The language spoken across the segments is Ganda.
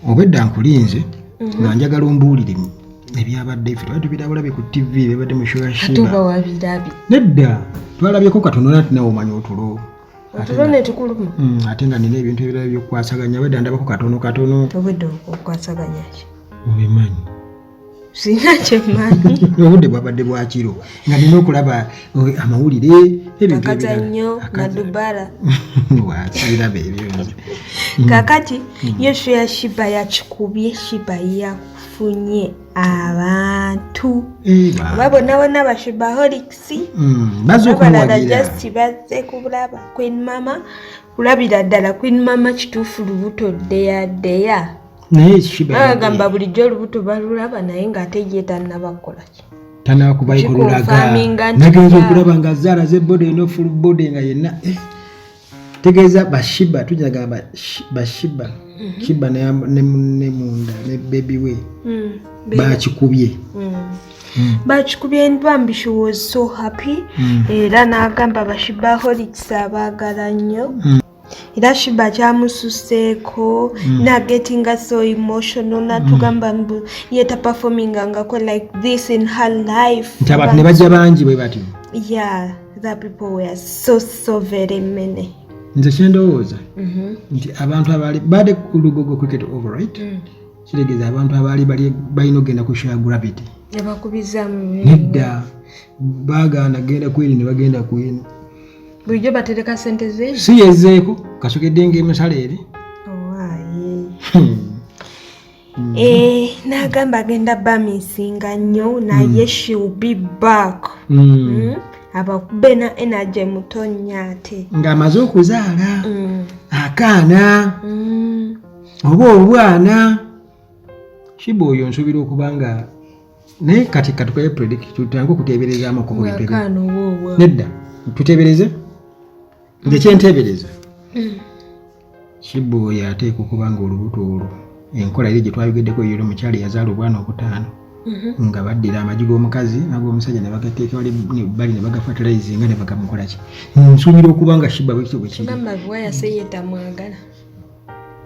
Obwedda nkulinze nga njagala ombuulire ebyabadde. Ffe twali tubirabulabe ku TV, byabadde mu show ya Ate Sheebah. oba wabirabye? Nedda, twalabyeko katono, nati nawe omanya otulo. Otulo netukuluma. Ate nga nina ebintu ebirala byokukwasaganya. Obwedda ndabako katono katono. Obwedda okukwasaganya ki? Obimanyi. Sina kyemmanyi. Obudde bwabadde bwakiro nga nina okulaba amawulire, ebintu ebirala. Akazannyo Akazannyo. nadubala. Wasibiraba ebyo nze. Kakati yo show ya Sheebah yakikubye. Sheebah yafunye abantu oba bonna bonna ba Sheebaholics. Bazze Abalala okumuwagira. just bazze kulaba Queen Mama, kulabira ddala Queen Mama kituufu lubuto ddeya ddeya. Naye Sheebah Bagamba bulijjo olubuto balulaba, naye ng'ate ye tannabakola ki? Tanakubaiko lulaga. Kiconfirminga nti Nagenza okulaba nga zaala ze body eno, full body, nga yenna tegeeza ba Sheebah, tujja gamba ba Sheebah, Sheebah ne munda ne baby we bakikubye. Bakikubye bambi, she was so happy. Era n'agamba ba Sheebaholics abaagala nnyo. Era Sheebah kyamususeeko nagetinga so emotional, natugamba mbu ye taperformingangako like this in her life. Nti abantu ne bajja bangi bwe batyo. Yeah, the people were so so very many. Nze kyendowooza nti abantu abaali badde ku Lugogo Cricket Oval, right, kitegeeza abantu abaali balina okugenda ku show ya Gravity. Yabakubizamu. Nedda, baagaana genda kweri ne bagenda kweno. Bulijjo batereka sente ze. Si yezeeko kasokedde ngaemusala eri. Owaaye. Eh, n'agamba agenda bamisinga nnyo, naye she will be back. Abakube na energy muto nnyo ate. Ng'amaze okuzaala akaana oba obwana. Sheebah oyo nsuubira okuba nga, naye kati katukole predict, tutange okuteeberezaamu ku bintu ebyo. Akaana oba obwana. Nedda, tuteebereze. Nze kyenteebereza, Sheebah oyo ateeka okuba nga olubuto olwo, enkola eri gye twayogeddeko eyo, omukyala eyazaala obwana obutaano nga baddira amagi g'omukazi n'ag'omusajja ne bagateeka wali bali ne bagafertilizinga ne bagamukola ki, nsuubira okuba nga Sheebah bwekityo bwe kiri. Gamba wayase ye tamwagala.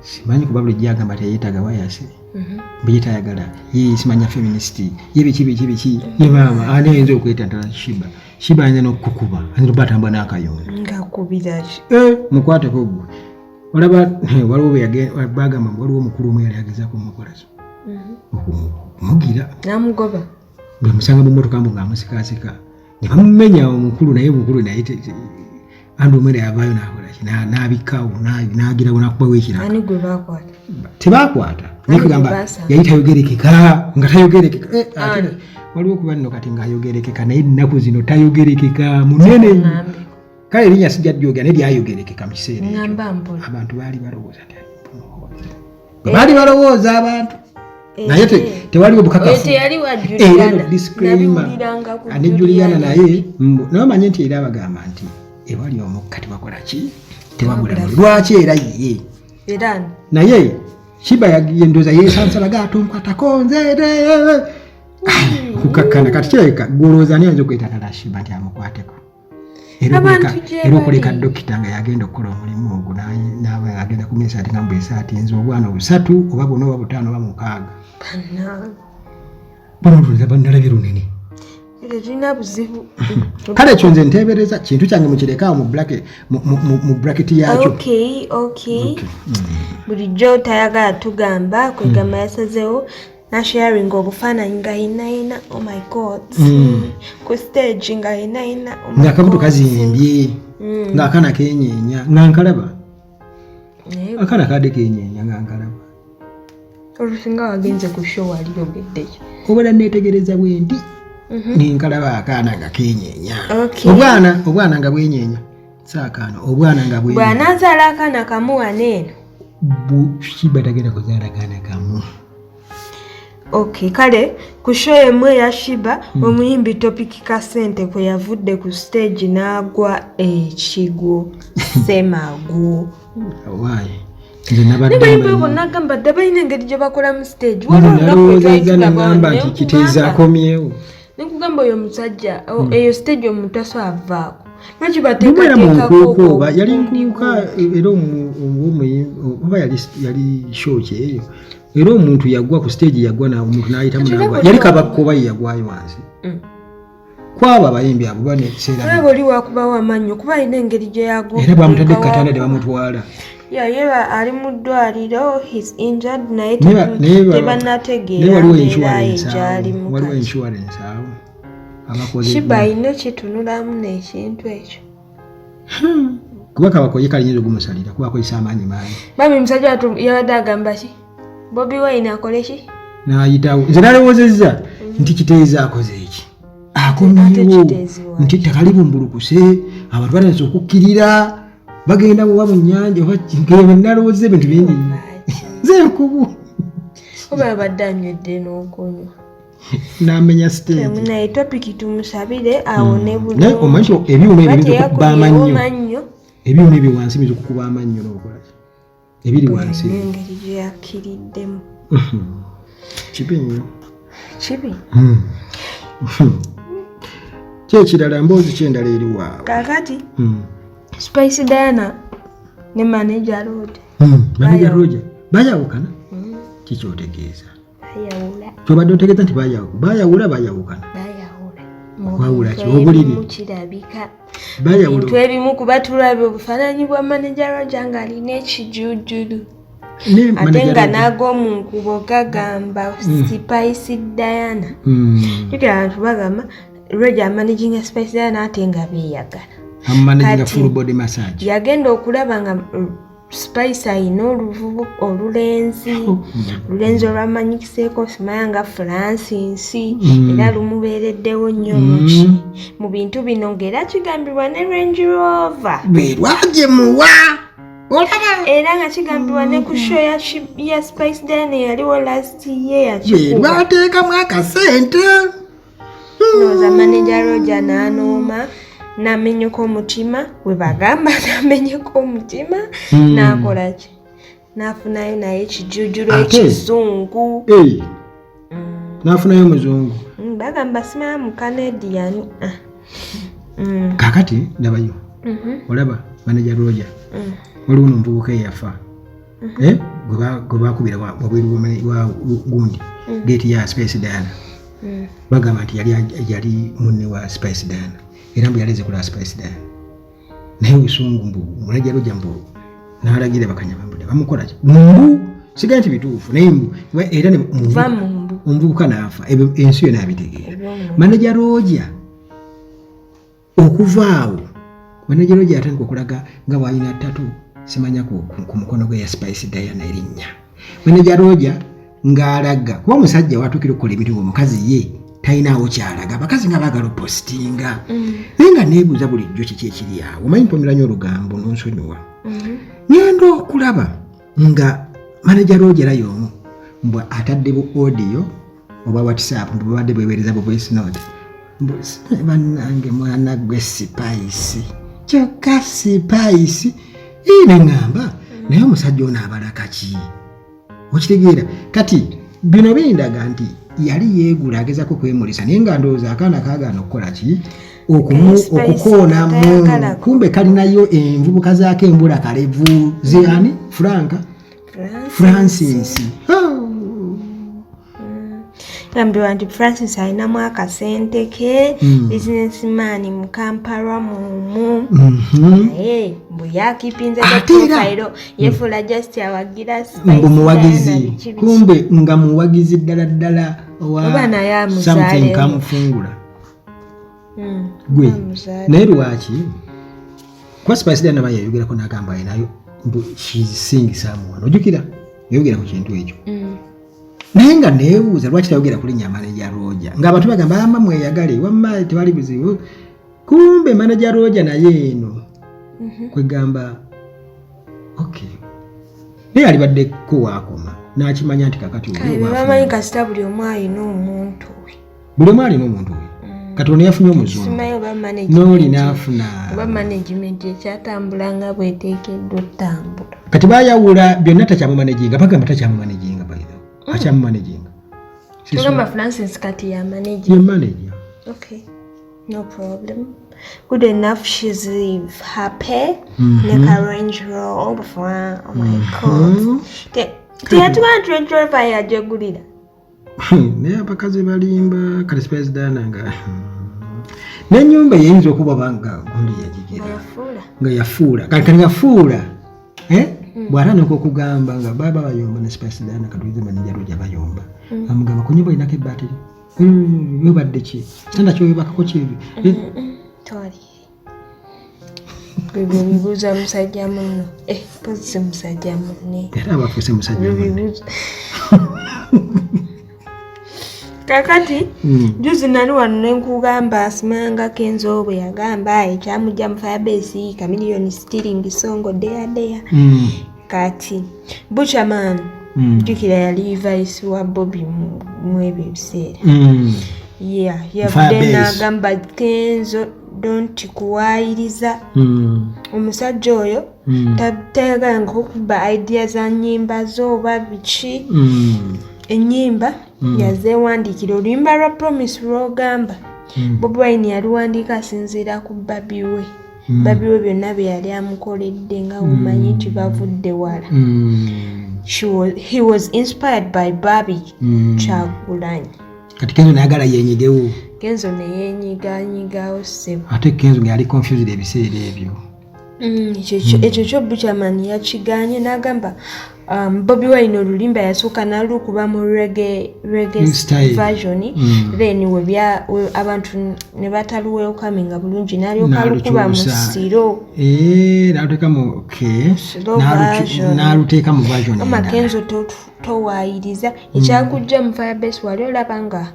Simanyi, kuba bulijjo agamba teyeetaaga wayase, bwe tayagala ye, simanya feminist ye, biki biki biki. Ye maama, ani ayinza okwetantala Sheebah? Sheebah ayinza n'okukukuba, ayinza okuba atambula n'akayondo. Ngakubira ki? Eh, mukwateko gwe olaba. Waliwo bagamba mbu waliwo omukulu omu yali agezaako omukolaso okumugira. Namugoba. Bwemusanga mu mmotoka mbu ng'amusikaasika ne bamumenya omukulu, naye omukulu naye andi omwera yavaayo n'akola ki? N'abikkawo, n'agirawo, n'akubawo ekiraka. Ani gwe bakwata? Tebakwata, naye Ani kugamba gwe basanga? Yali tayogerekeka, nga tayogerekeka. Ate Ani? waliwo okuba nno kati ng'ayogerekeka, naye ennaku zino tayogerekeka munene nnyo. Ŋŋambe. Kale erinnya sijja lyogera, naye lyayogerekeka mu kiseera ekyo. Ŋŋamba mpola. Abantu baali balowooza nti bwe baali balowooza abantu, naye tewaliwo Oyo bukakafu. teyali wa Era eno Juliana. disclaimer. Nabiwuliranga ku Ne Juliana. Juliana. Naye naye omanye nti era bagamba nti ewali omukka tewakola ki? Tewabula. Lwaki era ye? Era ani? Naye Sheebah ndowooza yesansalaga, atonkwatako nze kukakkana. Kati kirabika gwolowooza ani ayinza okwetantala Sheebah nti amukwateko? Era Abantu gye era okuleka bali. Dokita nga yagenda okukola omulimu ogwo, n'aba agenda ku esaati nga mbwe esaati nze obwana obusatu oba buna oba butaano oba mukaaga. Bannange. Bonatunza banalabye lunene. Tetulina buzibu. Kale ekyo nze nteebereza kintu kyange, mukirekaawo mu bracket yakyo. Okay. Okay. Bulijjo tayagala tugamba, kwegamba yasazeewo nasharinga obufaananyi nga yenayena, oh my God, ku stage nga yenayena, oh my Ng'akabuto God. kazimbye, ng'akaana kenyeenya nga nkalaba. Naye Akaana kadde kenyeenya nga nkalaba. Olusinga wagenze ku show waliyogeddeyo. Obeera neetegereza bwe nti nenkalaba akaana nga kenyeenya. Obwana nga bwenyeenya, si akaana, obwana nga bwenyeenya. Bw'anaazaala akaana kamu wano eno. Sheebah tagenda kuzaala kaana kamu. Okay, kale ku show emu eya Sheebah, omuyimbi Topic Kasente kwe yavudde ku stage n'agwa ekigwo semagu. Waayi, nze nabadde Nebayimbi mmanyi. bonna gamba dde balina engeri gye bakolamu stage. Nze Waliwo olunaku lwe twali nalowoozezza tulaba neŋŋamba wano, nti ne Kiteezi akomyewo. Nekugamba oyo omusajja, eyo stage omuntu aso avaako, lwaki Bumwera mu bateekateekako nkuuka oba yali obukundi? nkuuka era oba yali show ki eyo? Era omuntu yagwa ku stage, yagwa omuntu n'ayitamu Kati n'agwa. olaba Yali oli Kabakkoba ye yagwayo wansi. Kwabo abayimbi abo bana ekiseera. Olaba oli wakubawo amannyo kuba alina engeri gye yago. Era bamutadde ku katanda ne bamutwala. Ya, yeba ali mu ddwaliro, he's injured, naye Naye tebannategeera waliwo mbeera ye insurance awo. gy'alimu. Waliwo Kati insurance awo abakoze. Sheebah alina kitunulamu n'ekintu ekyo. Kuba Kabakoye kaliyinza ogumusalira kuba akozesa amaanyi mangi. Bambi musajja watu yabadde agamba ki, Bobi Wine akole ki? N'ayitawo. Nze nalowoozezza nti Kiteezi akoze eki, akomyewo. Kiteezi waaki? Nti ettaka libumbulukuse, abantu batandise okukkirira, bagenda buba mu nnyanja oba ngewe. Nalowoozeza ebintu bingi nnyo. Nze nkubu. Oba yabadde anywedde n'okunywa. N'amenya stage. Naye topiki tumusabire awone. Naye omanyi nti ebyuma ebyo biyinza okukuba amannyo? Mannyo. Ebyuma ebyo wansi biyinza okukuba amannyo n'okola ki ebiri wansi. N'engeri gye yakkiriddemu. Kibi nnyo. Kibi. Kyekirala, mboozi kyendala eri waawe? Kakati Spice Diana ne manager Roger. Manager Roger bayawukana, kikyotegeeza? Bayawula. Kyobadde otegeeza nti bayawula, bayawukana? Bayawula. Okwawula ki? Mu bintu Obuliri? ebimu kirabika. Bayawula. Bintu ebimu, kuba tulabye obufaananyi bwa manager Roger ng'alina ekijujulu. Ne Ate manager nga Roger. n'ag'omu nkubo gagamba Spice Diana. Jjukira abantu bagamba Roger amanaginga Spice Diana ate nga beeyagala. Amumanaginga. Kati Full body massage. Yagenda okulaba nga Spice ayina oluvubu olulenzi, olulenzi olwamanyikiseeko simanya nga Francis. Era lumubeereddewo nnyo muki mu bintu bino, ng'era kigambibwa ne Range Rover Bwe lwagimuwa, olaba. Era nga kigambibwa ne ku show ya Spice Diana eyaliwo last year Bwe yakikuba. lwateekamu akasente. Ndowooza manager Roger n'anooma n'amenyeka omutima, we bagamba n'amenyeka omutima. N'akola ki, n'afunayo naye ekijujulu ekizungu. Hey, n'afunayo omuzungu. Bagamba simanya mu Canadian. Ah. Kakati ndabayo. Olaba manager Roger, waliwo nomuvubuka eyafa. Eh, gwe bakubira wabweru wa gundi gate ya Spice Diana. Bagamba nti yali munne wa Spice Diana, era mbu yaleze kulaba Spice Diana, naye obusungu mbu manager Roger mbu n'alagira bakanyama mbu bamukola ki, mbu sigaye nti bituufu, naye mbu era Va mu mbu. Omuvubuka n'afa. Ebyo ensi yonna abitegeera. Eby'omu- Manager Roger okuva awo, manager Roger yatandika okulaga nga bw'alina tattoo simanya ku mukono gwe ya Spice Diana erinnya. Manager Roger ng'alaga kuba omusajja watuukira okukola ebintu ngaomukazi ye talinaawo kyalaga, abakazi nga baagala opositinga. Naye nga neebuuza bulijjo kiki ekiri awo. Omanyi mpomera nnyo olugambo, nonsonyiwa. Ngenda okulaba nga manager Roger era y'omu mbw atadde bu audio obwa WhatsApp, mbu babadde bwewereza bu voice note, mbu bannange mwana gwe Spice, kyokka Spice ii. Neŋŋamba naye omusajja ono abala kaki, okitegeera? Kati bino bindaga nti yali yeegula, agezako kwemulisa, naye nga ndowooza akaana kaagaana okukola ki. Spice Okukoonamu. tayagala. Kumbe kalinayo envubuka zaako embula kalevu ziani Franka Francis. Oh. Gambibwa nti Francis alinamu akasente ke, businessman mu Kampala mumu. Naye mbu yakipinze. Ate era profile yefuula just awagira Spice mbu Diana, muwagizi. biki biki. Kumbe nga muwagizi ddala ddala owa Oba naye amuzaalemu. something kamufungula. Gwe Amuzaale. Naye lwaki? Kuba Spice Diana naye yayogerako n'agamba ayinayo mbu she's seeing someone, ojjukira yayogera ku kintu ekyo. Naye nga neebuuza lwaki tayogera ku linnya manager Roger, ng'abantu bagamba ama mweyagale, wamma tewali buzibu. Kumbe manager Roger naye eno kwegamba okay, naye alibaddeko waakoma n'akimanya nti kakati oli Kale oba bamanyi afunye. Kasita buli omu alina omuntu we. Buli omu alina omuntu we. Kati ono yafunye omuzungu. Simanyi oba n'oli management n'afuna. Oba management ekyatambula nga bweteekeddwa otambula. Kati bayawula byonna, takyamumanaginga, bagamba takyamumanaginga. By the way, akyamumanaginga? Togamba Francis kati ya manager? Ye manager. Okay, no problem, good enough, she's happy. Ne ka Range Rover, oh my God. Teyatuba nti Range Rover yajegulira. Naye abakazi balimba. Kale Spice Diana nga n'ennyumba eyinza okuba banga gundi yagigira. Yafuula. Nga yafuula, kati kati yafuula, eh? Bw'atandika okugamba nga baba bayomba ne Spice Diana, katulize manager Roger bayomba, amugamba ku nyumba olinako ebbatiri, webadde ki, kitanda kyowebakako kibi. Twali bwe bibuuza musajja munno. Eh, pozzi musajja munne. Era abafuuse musajja munne. Bibuuza. Kakati juzi nali wano nenkugamba asimanga Kenzo bwe yagamba ekyamujja mu Firebase, Chameleone stealing song deya deya. Kati Buchaman, jjukira yali vice wa Bobi mu ebyo ebiseera. Yeah, yavudde Firebase. n'agamba Kenzo don't kuwaayiriza omusajja oyo. Tayagala okukuba idea za nnyimba zo oba biki. Ennyimba yazeewandiikira. Oluyimba lwa Promise lw'ogamba Bobi Wine yaluwandiika asinziira ku babi we, babi we byonna bye yali amukoledde, nga womanyi nti bavudde wala. He was inspired by Barbie Kyagulanyi. Kati Kenzo nayagala yenyigewo. Kenzo neyenyiganyigawo, ssebo. Ate Kenzo nga yali confused ebiseera ebyo. Ekyo kyo Buchaman yakiganye n'agamba Bobi Wine oluyimba yasooka n'alukuba mu reggae style. version. Then abantu ne bataluwelcominga bulungi, n'alyoka alukuba mu N'alukyusa. slow. Eh, n'aluteeka mu, okay. Slow version. N'aluteeka mu version Ama endala. Kenzo towaayiriza ekyakujja mu Firebase, wali olaba nga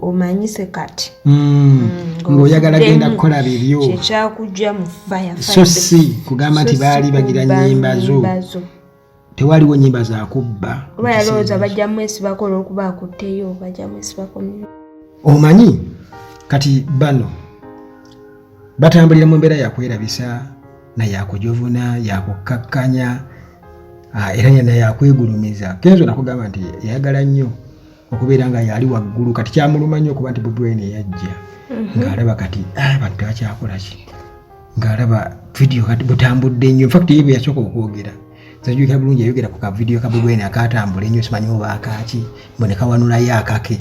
omanyise kati. Ng'oyagala genda ng'ovuddemu. kukola bibyo. Kyekyakujja mu fire. So si kugamba nti baali bagira nnyimba zo. Tewaliwo nnyimba zakubba. Oba yalowooza bajja mwesibako olwokuba akutteyo, bajja mwesibako. Omanyi kati bano batambulira mu mbeera yakwerabisa, nayakujovuna, yakukkakkanya, era nayakwegulumiza. Kenzo nakugamba nti yayagala nnyo okubeera nga yali waggulu. Kati kyamuluma nnyo okuba nti Bobi Wine yajja ng'alaba kati abantu tebakyakola ki, ng'alaba vidiyo kati butambudde nnyo. Infact ye bwe yasooka okwogera, nzijukira bulungi, yayogera ku kavidiyo ka Bobi Wine akatambula ennyo, simanyi oba akaaki, mbu ne kawanulayo akake.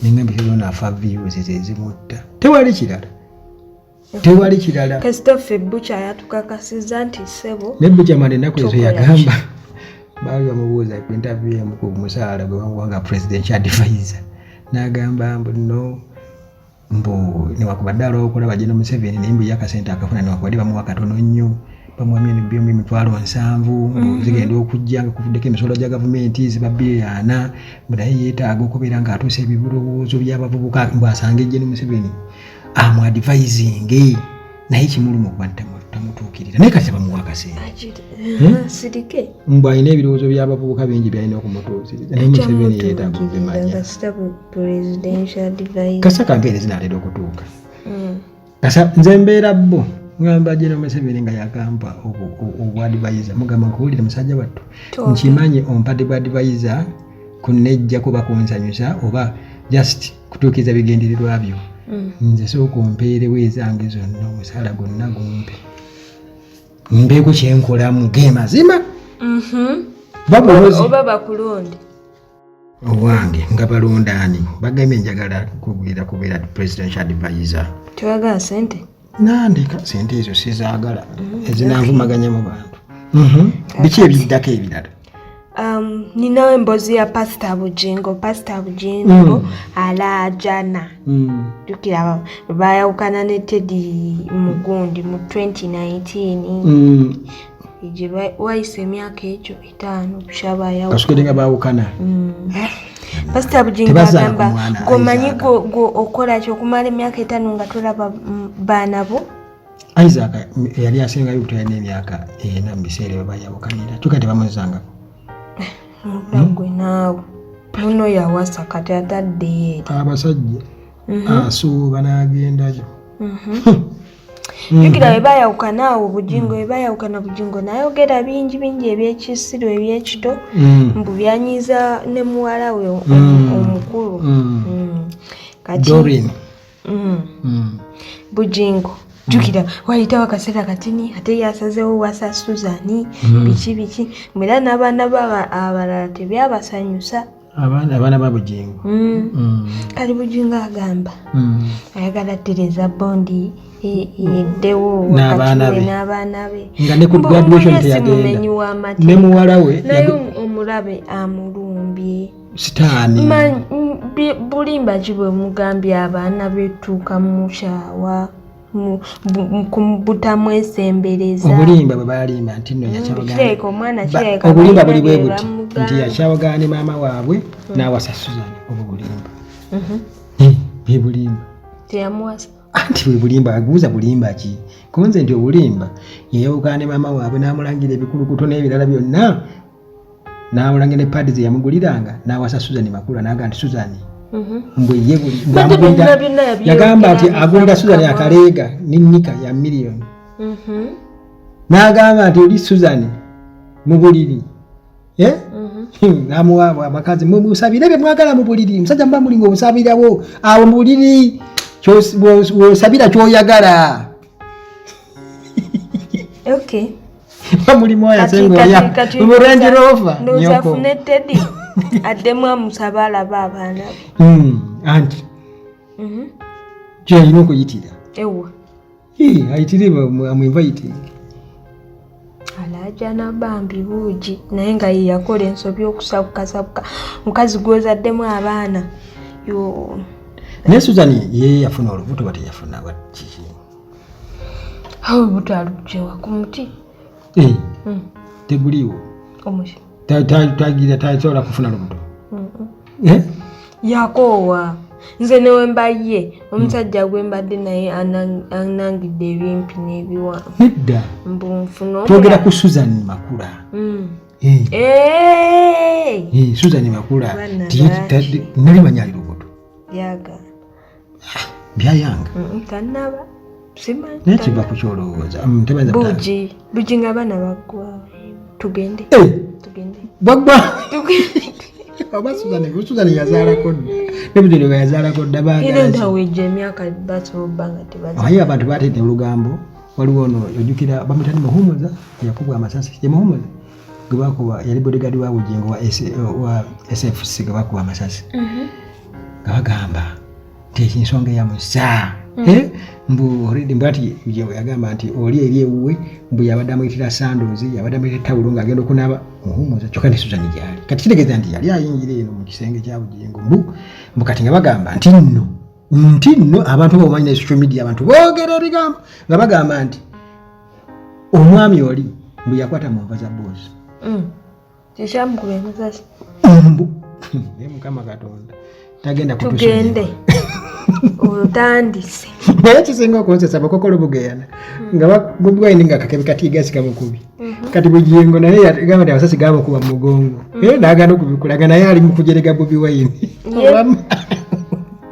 Nengamba ekyo zona afa views zezimutta, tewali kirala, tewali kirala. Kasita ffe Bucha yatukakasiza nti ssebo. Ne Buchaman ennaku ezo Tukola yagamba, baali bamubuuza ku interview emu ku musaala gwe bamuwa nga presidential advisor, n'agamba mbu no, mbu newakubadde alwawo Gen Museveni, naye mbu ye akasente akafuna newakubadde bamuwa katono nnyo, bamuwa milioni 700,000, mbu zigenda okujja nga kuvuddeko emisolo gya gavumenti ziba 4,000,000,000, mbu naye yeetaaga okubeera ng'atuusa ebirowoozo by'abavubuka, mbu asange Gen Museveni amuadvisinge, naye kimuluma okuba nti tamutuukirira, naye kati tebamuwa akasente. Sirike. Mbu alina ebirowoozo by'abavubuka bingi byalina okumutuukiriza, naye Museveni yeetaaga okubimanya. Kasita presidential advisor. Kasa kampeyini zinaatera okutuuka. Kasa nze mbeera bo ngamba Gen Museveni nga yagamba obwadvisor, mugamba nkuwulire musajja wattu, nkimanyi ompadde bwadvisor kunejja kuba kunsanyusa oba just kutuukiriza bigendererwa byo. Nze sooka ompeerewo ezange zonna, omusaala gwonna gumpe, mbeeko kyenkolamu ge mazima. Babulozi. Oba bakulonde. Owange nga balonda ani? Bagambye njagala kugwira kubeera presidential advisor. Tewagala sente? Nandeka, sente ezo sizaagala ezinanvumaganya mu bantu. Biki ebiddako ebirala? Ninawo emboozi ya Pasita Bugingo. Pasita Bugingo alaajana. Jjukira bayawukana ne Teddy Mugundi mu 2019. Gye wayise emyaka egyo 5 kyabayawukana. Kasukede nga baawukana. Pasita Bugingo Tebazaala ku agamba mwana gwomanyi Isaac. Gwe okola ki okumala emyaka 5 nga tolaba baana bo? Isaac yali asingayo obuto, yalina emyaka 4 mu biseera ebyo bayawukanira, kyokka tebamuzangako. Mula gwe naawe muno yawasa, kati ataddeyo eri. Abasajja asuuba n'agendayo. Jjukira bwe bayawukana awo Bugingo, bwe bayawukana Bugingo n'ayogera bingi bingi ebyekisiru, ebyekito, mbu byanyiiza ne muwala we omukulu. Kati Doreen. Bugingo. Jjukira wayitawo akaseera katini ate yasazeewo wasa Suzani. Biki biki, era n'abaana ba abalala tebyabasanyusa. Abaana ba Bugingo. Kali Bugingo agamba ayagala tereza bond eddewo n'abaana be. N'abaana be. Nga ne ku graduation teyagenda. Mumenyi w'amateeka. Ne muwala we. Naye omulabe amulumbye. Sitaani. Bulimba ki bwe mugambye abaana betuuka mukyawa butamwesembereza? Obulimba bwe balimba nti nno yakyawagana. Kireka omwana, kireka Obulimba buli balina bwe bye buti bamugamba. nti yakyawagana ne maama waabwe n'awasa Susan. Obwo bulimba. Bwe bulimba. Teyamuwasa. Anti bwe bulimba. Aguuza bulimba ki? Konze nti obulimba yayawukana ne maama waabwe n'amulangira ebikulukuto n'ebirala byonna, n'amulangira ne paadi ze yamuguliranga, n'awasa Susan Makula, n'agamba nti Susan mbwe ye Bate byonna byonna yabyogera yagamba nti biva agulira Susan mu kamwa. akaleega n'ennyika ya miliyoni, n'agamba nti oli Susan mu buliri. Eh? N'amuwa abakazi, musabire bye mwagala mu buliri. Musajja muba mulinga obusabirawo awo mu buliri, wosabira kyoyagala. Bamulimu oyo asenga oya mu Range Rover. Ndowooza Nyoko. afune Teddy addemu amusabe alabe abaana be. Anti kyalina okuyitira. Ewa. Ayitire amuinviting. Alaajana bambi buugi, naye nga ye yakola ensobi okusabukasabuka mukazi gwozaddemu abaana yo. Naye Susan ye yafuna olubuto ba teyafuna ba kiki? Awo olubuto alugyewa ku muti? Teguliiwo. Omuki? Tagira tasobola kufuna lubuto. Eh? Yakoowa. Nze newemba ye omusajja gwe mbadde naye anangidde ebimpi n'ebiwanvu, Nedda. mbu nfuna Twogera ku Susan Makula. Eh! Susan Makula. Baana bangi. Nali manyi ali lubuto. Yaga. Byayanga. Tanaba, simanyi. Naye kiva ku kyolowooza. Tebayinza Bugi bugi nga abaana baggwa, tugende. Tugende. Baggwa. Tugende. Oba Susan yazaalako dda, ne Bugingo nga yazaalako dda. Era Baagala ki? ntawejja emyaka basobola obba nga tebaza. Aye abantu bateete olugambo. Waliwo ono ojjukira bamutani Muhumuza yakubwa amasasi, ye Muhumuza gwe bakuba, yali bodyguard wa Bugingo wa SFC, gwe bakuba amasasi, nga bagamba nti ensonga eyamusa. Eh? Mbu already mbu ati Bugingo yagamba nti oli eri ewuwe, mbu yabadde amuyitira sandals, yabadde amuyitira tawulo ng'agenda okunaaba Muhumuza, kyokka ne Susan gyali. Kati kitegeeza nti yali ayingira eno mu kisenge kya Bugingo. Mbu kati nga bagamba nti nno abantu bomanyi ne social media, abantu boogera ebigambo nga bagamba nti omwami oli mbu yakwata mu nva za boosi. Kyekyamukubya amasasi. Mbu naye Mukama Katonda tagenda Tugende, olutandise. Naye kisinga okunsesa bukokolo bugeyana nga Bobi nga kakebe katiigasi kamukubi. Kati Bugingo naye yagamba nti amasasi gamukuba mu mugongo. Eh, n'agaana okubikulaga, naye ali mu kujerega Bobi Wine.